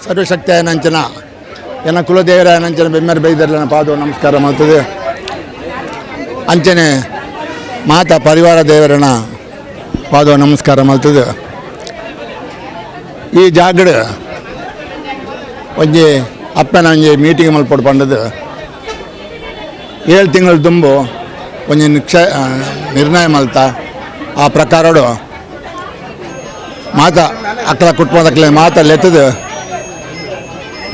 ಸರ್ವಶಕ್ತಿಯಾಯನಂಚನ ಎನ್ನ ಕುಲದೇವರಾಯನಂಚನ ಬೆಮ್ಮೆರ್ ಬೈದರ್ಲನ ಪಾದೋ ನಮಸ್ಕಾರ ಮಾಡ್ತದೆ. ಅಂಚನೆ ಮಾತಾ ಪರಿವಾರ ದೇವರನ ಪಾದೋ ನಮಸ್ಕಾರ ಮಾಡ್ತದೆ. ಈ ಜಾಗಡ್ ಒಂಜಿ ಅಪ್ಪನ ಒಂಜಿ ಮೀಟಿಂಗ್ ಮಲ್ಪೊಡು ಪಂಡದು 7 ತಿಂಗಳು ದುಂಬು ಒಂಜಿ ನಿರ್ಣಯ ಮಲ್ತ ಆ ಪ್ರಕಾರಡು ಮಾತಾ ಅಕ್ಕಲ ಕುಟುಂಬದಕ್ಕಲೆ ಮಾತಾ ಲೆತ್ತದು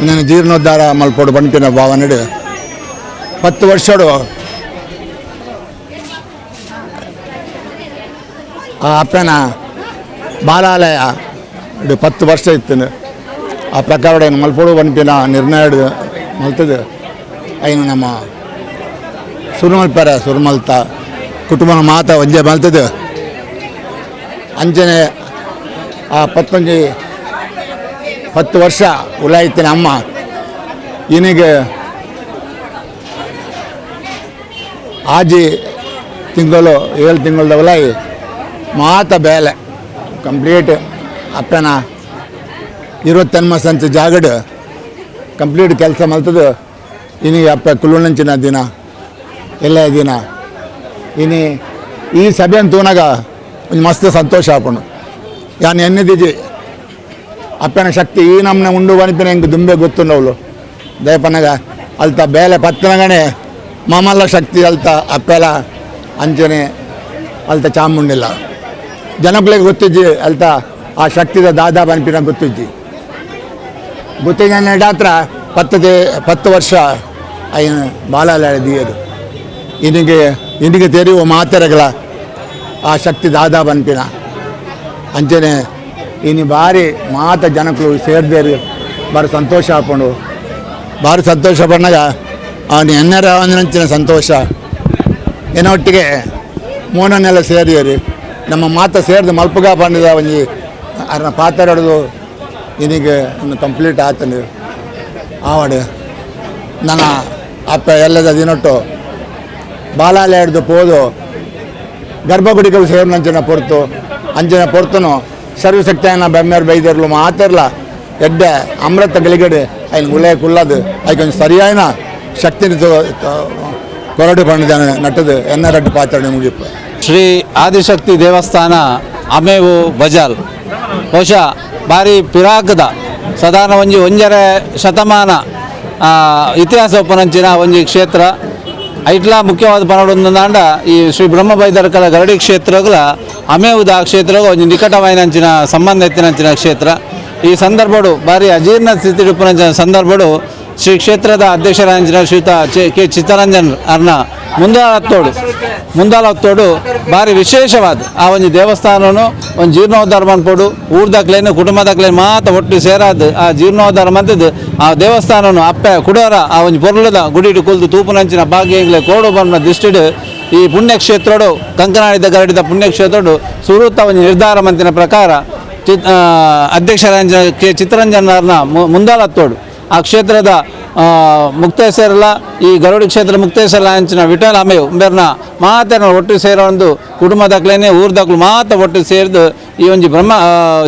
ನನ್ನ ಜೀರ್ಣೋದ್ಧಾರ ಮಲ್ಪೊಡು ಪನ್ಪಿನ ಭಾವನೆಡು 10 ವರ್ಷಡು ಆ ಅಪ್ಪನ ಬಾಲಾಲಯ 10 ವರ್ಷ ಇತ್ತು. ಆ ಪ್ರಕಾರ ಏನು ಮಲ್ಪೊಡು ಪನ್ಪಿನ ನಿರ್ಣಯ ಮಲ್ತದು ಐನು ನಮ್ಮ ಸುರುಮಲ್ಪರ ಸುರುಮಲ್ತ ಕುಟುಂಬನ ಮಾತ ಒಂಜೆ ಮಲ್ತದು. ಅಂಚನೆ ಆ 10 ವರ್ಷ ಉಲಾಯಿತಿನ ಅಮ್ಮ ಇನಿಗೆ ಆಜಿ ತಿಂಗಳು 7 ತಿಂಗಳದ ಉಲಾಯಿ ಮಾತ ಬೇಲೆ ಕಂಪ್ಲೀಟ್ ಅಪ್ಪನ 20 ಸಂಚ ಜಾಗಡ್ ಕಂಪ್ಲೀಟ್ ಕೆಲಸ ಮಲ್ತದು. ಇನಿ ಅಪ್ಪ ಕುಲ್ಲುನಂಚಿನ ದಿನ ಎಲ್ಲ ದಿನ ಇನಿ ಈ ಸಭೆಯನ್ನು ತೂನಾಗ ಒಂದು ಮಸ್ತ್ ಸಂತೋಷ ಆಪುಂಡು. ಯಾನ್ ಎನ್ನಿದಿಜಿ ಅಪ್ಪನ ಶಕ್ತಿ ಈ ನಮ್ಮನೆ ಉಂಡು ಬನಿಪಿನ ಹೆಂಗೆ ದುಂಬೆ ಗೊತ್ತುಂಡವಳು ದಯಪನಗ ಅಲ್ತ ಬೇಲೆ ಪತ್ತನಗನೆ ಮಾಮಲ್ಲ ಶಕ್ತಿ ಅಲ್ತ ಅಪ್ಪೆಲ ಅಂಚನೆ ಅಲ್ತ ಚಾಮುಂಡಿಲ್ಲ ಜನಗಳಿಗೆ ಗೊತ್ತಿಜ್ಜಿ ಅಲ್ತ ಆ ಶಕ್ತಿದ ದಾದಾ ಬನಿಪಿನ ಗೊತ್ತಿಜ್ಜಿ ಗೊತ್ತಿನ ಡಾತ್ರ 10 ವರ್ಷ ಐನ ಬಾಲಾಲ ದಿಯದು ಇನಿಗೆ ಇನಿಗೆ ತೆರಿಯುವ ಮಾತೆರಗಳ ಆ ಶಕ್ತಿ ದಾದಾ ಬನ್ಪಿನ ಅಂಚನೆ ಇನಿ ಬಾರಿ ಮಾತ ಜನಕ್ಕಳು ಸೇರ್ದೇರು ಬಾರಿ ಸಂತೋಷ ಆಪುಂಡು. ಬಾರಿ ಸಂತೋಷ ಪಣ್ಣಾಗ ಅವನು ಎನ್ನರ ಅಂಚಿನ ಸಂತೋಷ ಏನೊಟ್ಟಿಗೆ ಮೋನನ್ನೆಲ್ಲ ಸೇರಿಯರು ನಮ್ಮ ಮಾತ ಸೇರಿದ ಮಲ್ಪುಗ ಪಂಡಿದ ಒಂಜಿ ಅರ್ನ ಪಾತ್ರ ಇನಿಗೆ ಇನ್ನು ಕಂಪ್ಲೀಟ್ ಆತನು ಆವಡು ನನ್ನ ಅಪ್ಪ ಎಲ್ಲದ ದಿನೊಟ್ಟು ಬಾಲಾಲೆ ಹಿಡ್ದು ಪೋದು ಗರ್ಭಗುಡಿಗಳು ಸೇರಿನಂಚಿನ ಪೊರ್ತು ಅಂಚಿನ ಪೊರ್ತುನು ಸರ್ವಶಕ್ತಿಯನ್ನ ಬೆಮ್ಮೆರ್ ಬೈದಿರ್ಲು ಮಾತಿರ್ಲ ಎಡ್ಡೆ ಅಮೃತ ಗಳಿಗಡೆ ಐನ್ ಉಳ್ಳೆ ಕುಲ್ಲದು ಐಕೊಂಚ ಸರಿಯಾಯಿನ ಶಕ್ತಿನ ಕೊರಡು ಪಂಡಿದಾನೆ ನಟ್ಟದು ಎನ್ನ ರಡ್ಡು ಪಾತ್ರ ಮುಗಿಯಪ್ಪ. ಶ್ರೀ ಆದಿಶಕ್ತಿ ದೇವಸ್ಥಾನ ಅಮೇವು ಬಜಾಲ್ ಬಹುಶಃ ಭಾರಿ ಪಿರಾಕದ ಸಾಧಾರಣ ಒಂಜಿ 1.5 ಶತಮಾನ ಇತಿಹಾಸ ಉಪನಂಚಿನ ಒಂಜಿ ಕ್ಷೇತ್ರ. ಐಟ್ಲ ಮುಖ್ಯವಾದ ಪನಡೊಂದಾಂಡ ಈ ಶ್ರೀ ಬ್ರಹ್ಮಬೈದರ್ಕಲ ಗರಡಿ ಕ್ಷೇತ್ರಗಳ ಅಮೇವುದ ಕ್ಷೇತ್ರ ಒಂಜಿ ನಿಕಟವಾಯಿನಂಚಿನ ಸಂಬಂಧ ಎತ್ತಿನಂಚಿನ ಕ್ಷೇತ್ರ. ಈ ಸಂದರ್ಭಡು ಭಾರಿ ಅಜೀರ್ಣ ಸ್ಥಿತಿ ಉಪ್ಪುನಂಚಿನ ಸಂದರ್ಭಡು ಶ್ರೀ ಕ್ಷೇತ್ರದ ಅಧ್ಯಕ್ಷರಾಂಚಿನ ಶ್ರೀಯುತ ಕೆ ಚಿತ್ತರಂಜನ್ ಅರ್ನ ಮುಂದಾಲತ್ತೋಡು ಭಾರಿ ವಿಶೇಷವಾದ ಆ ಒಂಜಿ ದೇವಸ್ಥಾನನು ಒಂದು ಜೀರ್ಣೋದ್ಧಾರ ಮನ್ಪೊಡು ಊರ್ದಕ್ಲೇನು ಕುಟುಂಬದಕ್ಲೇನು ಮಾತ ಒಟ್ಟು ಸೇರಾದ ಆ ಜೀರ್ಣೋದ್ಧಾರ ಮಂತದ್ದು ಆ ದೇವಸ್ಥಾನನು ಅಪ್ಪೆ ಕುಡೋರ ಆ ಒಂಜಿ ಪೊರ್ಲದ ಗುಡಿಡು ಕುಲ್ದು ತೂಪುನಂಚಿನ ಭಾಗ್ಯ ಕೋಡು ಬಂದ ದಿಷ್ಟಿಡು ಈ ಪುಣ್ಯಕ್ಷೇತ್ರಡು ಕಂಕನಾಡಿದ ಗರಡಿದ ಪುಣ್ಯಕ್ಷೇತ್ರಡು ಸುರೂತ ಒಂಜಿ ನಿರ್ಧಾರ ಮಂತಿನ ಪ್ರಕಾರ ಅಧ್ಯಕ್ಷರಾಂಜನ ಕೆ ಚಿತ್ತರಂಜನ್ ಅರ್ನ ಮುಂದಾಲತ್ತೋಡು ಆ ಕ್ಷೇತ್ರದ ಮುಕ್ತೇಶ್ವರಲ್ಲ ಈ ಗರುಡಿ ಕ್ಷೇತ್ರ ಮುಕ್ತೇಶ್ವರ ಅಂಚಿನ ವಿಠಲ ಅಮೇವು ಉಂಬೆರ್ನ ಮಾತೆರ್ನ ಒಟ್ಟು ಸೇರೊಂದು ಕುಟುಂಬದಕ್ಲೇನೆ ಊರ್ದಕ್ಲು ಮಾತ ಒಟ್ಟು ಸೇರಿದು ಈ ಒಂಜಿ ಬ್ರಹ್ಮ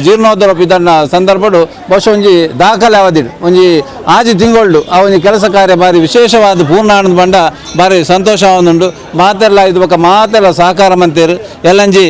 ಜೀರ್ಣೋದ್ಧಾರ ಇದನ್ನ ಸಂದರ್ಭಡು ಬಹುಶಃ ಒಂಜಿ ದಾಖಲೆ ಅವಧಿಡು ಒಂಜಿ ಆಜಿ ತಿಂಗಳು ಆ ಒಂಜಿ ಕೆಲಸ ಕಾರ್ಯ ಭಾರಿ ವಿಶೇಷವಾದ ಪೂರ್ಣ ಆನಂದ ಬಂಡ ಭಾರಿ ಸಂತೋಷ ಉಂಡು. ಮಾತೆಲ್ಲ ಇದು ಬೊಕ್ಕ ಮಾತೆಲ್ಲ ಸಹಕಾರ ಮಂತೇರು ಎಲ್ಲಂಜಿ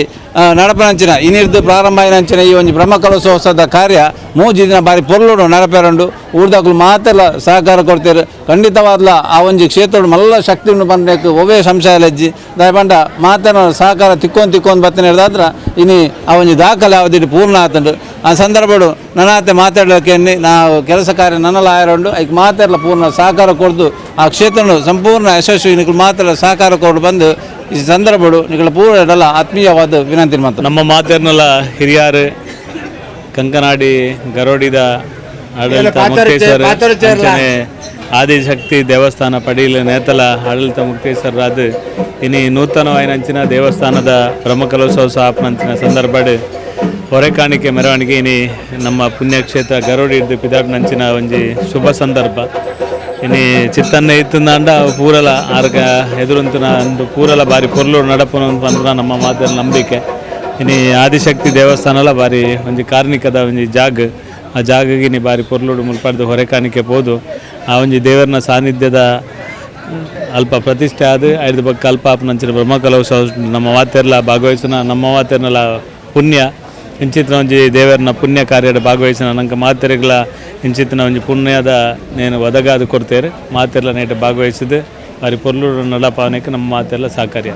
ನಡಪನಂಚಿನ ಇನ್ನಿರ್ದು ಪ್ರಾರಂಭ ಆಯಿನಂಚಿನ ಈ ಒಂಜಿ ಬ್ರಹ್ಮಕಲಶೋತ್ಸವದ ಕಾರ್ಯ ಮೂಜಿ ದಿನ ಭಾರಿ ಪೊರ್ಲುಡು ನಡಪೇರುಂಡು ಊರ್ದಕ್ಲು ಮಾತೆಲ್ಲ ಸಹಕಾರ ಕೊಡ್ತೇರು. ಖಂಡಿತವಾದ್ಲ ಆ ಒಂಜಿ ಕ್ಷೇತ್ರಡು ಮಲ್ಲ ಶಕ್ತಿ ಉಂಡು ಬಂದಕ್ಕೆ ಒವ್ವೇ ಸಂಶಯ ಲಜ್ಜಿ ದಯಪಂಡ ಮಾತೆನ ಸಹಕಾರ ತಿಕ್ಕೊಂಡು ತಿಕ್ಕೊಂಡು ಬತ್ತನೆ ಹಿಡ್ದಾದ್ರ ಇನಿ ಆ ಒಂಜಿ ದಾಖಲೆ ಅವಧಿಡು ಪೂರ್ಣ ಆತಂಡು. ಆ ಸಂದರ್ಭಡು ನನ್ನಾತೆ ಮಾತಾಡಲಿಕ್ಕೆ ನಾವು ಕೆಲಸ ಕಾರ್ಯ ನನ್ನೆಲ್ಲ ಆಯರುಂಡು ಐಕ್ ಮಾತೆಲ್ಲ ಪೂರ್ಣ ಸಹಕಾರ ಕೊಡ್ದು ಆ ಕ್ಷೇತ್ರನು ಸಂಪೂರ್ಣ ಯಶಸ್ವಿ ನಿಕಲು ಮಾತೆಲ್ಲ ಸಹಕಾರ ಕೊಡು ಬಂದು ಈ ಸಂದರ್ಭಡು ನಿಗಳ ಪೂರ್ಣ ಆತ್ಮೀಯವಾದ ವಿನಂತಿ ಮಾತು. ನಮ್ಮ ಮಾತೆರ್ನಲ್ಲ ಹಿರಿಯಾರು ಕಂಕನಾಡಿ ಗರೋಡಿದ ಆಡಳಿತ ಮುಕ್ತೇಶ್ವರ ಆದಿಶಕ್ತಿ ದೇವಸ್ಥಾನ ಪಡೀಲ ನೇತಲ ಆಡಳಿತ ಮುಕ್ತೇಶ್ವರರಾದ ಇನಿ ನೂತನವಾಯಿನಂಚಿನ ದೇವಸ್ಥಾನದ ಬ್ರಹ್ಮಕಲಶೋತ್ಸವ ಸ್ಥಾಪನಂಚಿನ ಸಂದರ್ಭಡ್ ಹೊರೆಕಾಣಿಕೆ ಮೆರವಣಿಗೆ ಇನಿ ನಮ್ಮ ಪುಣ್ಯಕ್ಷೇತ್ರ ಗರೋಡಿ ಹಿಡ್ದು ಪಿದಾಡ್ನಂಚಿನ ಒಂಜಿ ಶುಭ ಸಂದರ್ಭ. ಇನಿ ಚಿತ್ತನ್ನ ಇತ್ತಂದಾಂಡ ಪೂರಲ ಆರ್ಗ ಎದುರಂತನ ಒಂದು ಪೂರಲ ಬಾರಿ ಪೊರ್ಲು ನಡಪುನ ಪನ್ಪುನ ನಮ್ಮ ಮಾತೆರ್ ನಂಬಿಕೆ. ಇನಿ ಆದಿಶಕ್ತಿ ದೇವಸ್ಥಾನಲ ಬಾರಿ ಒಂಜಿ ಕಾರ್ಣಿಕದ ಒಂಜಿ ಜಾಗ್ ಆ ಜಾಗಗಿನಿ ಬಾರಿ ಪೊರ್ಲುಡು ಮುಲ್ಪಡ್ದು ಹೊರೆ ಕಾಣಿಕೆ ಪೋದು ಆ ಒಂಜಿ ದೇವರನ ಸಾನ್ನಿಧ್ಯದ ಅಲ್ಪ ಪ್ರತಿಷ್ಠೆ ಆದ್ ಐದು ಬೊಕ್ಕ ಅಲ್ಪ ಆಪುನಂಚಿನ ಬ್ರಹ್ಮಕಲೋತ್ಸವ ನಮ್ಮ ವಾತೆರ್ಲ ಭಾಗವಹಿಸುನ ನಮ್ಮ ವಾತೆರ್ನಲ ಪುಣ್ಯ ಇಂಚಿತ್ತಿನ ಒಂಜಿ ದೇವರನ ಪುಣ್ಯ ಕಾರ್ಯಡ್ ಭಾಗವಹಿಸುನ ನಂಕ ಮಾತೆರೆಗ್ಲ ಇಂಚಿತ್ತಿನ ಒಂಜಿ ಪುಣ್ಯದ ನೇನು ಒದಗಾದ್ ಕೊರ್ತೆರ್ ಮಾತೆರ್ಲ ನೇಟ್ ಭಾಗವಹಿಸಿದ್ ಬಾರಿ ಪೊರ್ಲುಡು ನಡಪಾವನೆಕ್ ನಮ್ಮ ಮಾತೆರ್ಲ ಸಹಕಾರಿ.